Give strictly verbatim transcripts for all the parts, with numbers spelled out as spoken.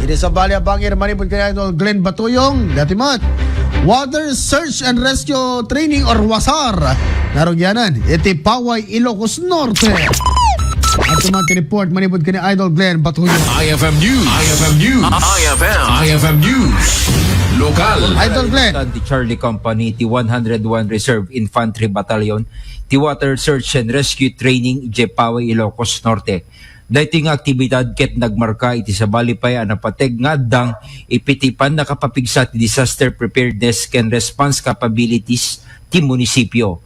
Iti sabali a bangir manipud ken Idol Glenn Batuyong, dati met. Water Search and Rescue Training or wasar. Narugianan, iti Paway, Ilocos Norte. At tuman ti report manipud ken Idol Glenn Batuyong. I F M News. I F M News. I F M. I F M News. Lokal. Idol Glenn. Ti Charlie Company, ti one hundred one Reserve Infantry Battalion, ti Water Search and Rescue Training, iti Paway, Ilocos Norte. Daytoy nga aktibidad ket nagmarka iti sabali pay a napateg nga addang iti pannakapapigsa ti disaster preparedness ken response capabilities ti munisipio.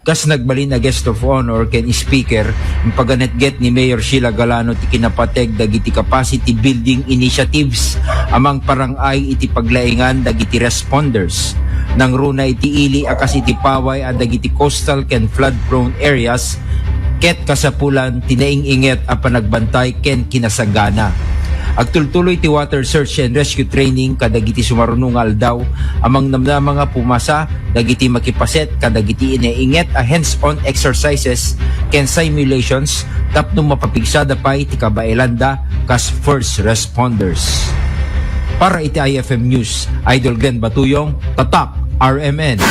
Kas nagbalin a guest of honor ken speaker, impaganetget ni Mayor Sheila Galano ti kinapateg dagiti capacity building initiatives a mangparang-ay iti paglaingan dagiti responders. Nangruna iti ili a kas iti Paway a dagiti coastal ken flood-prone areas ket kasapulan ti naing-inget a panagbantay ken kinasagana. Agtultuloy ti water search and rescue training kadagiti sumaruno nga aldaw a mangnamnama nga pumasa dagiti makipaset kadagiti nainget a hands-on exercises ken simulations tapno mapapigsada pay ti kabaelanda kas first responders. Para iti I F M News, Idol Glenn Batuyong, Tatak, R M N.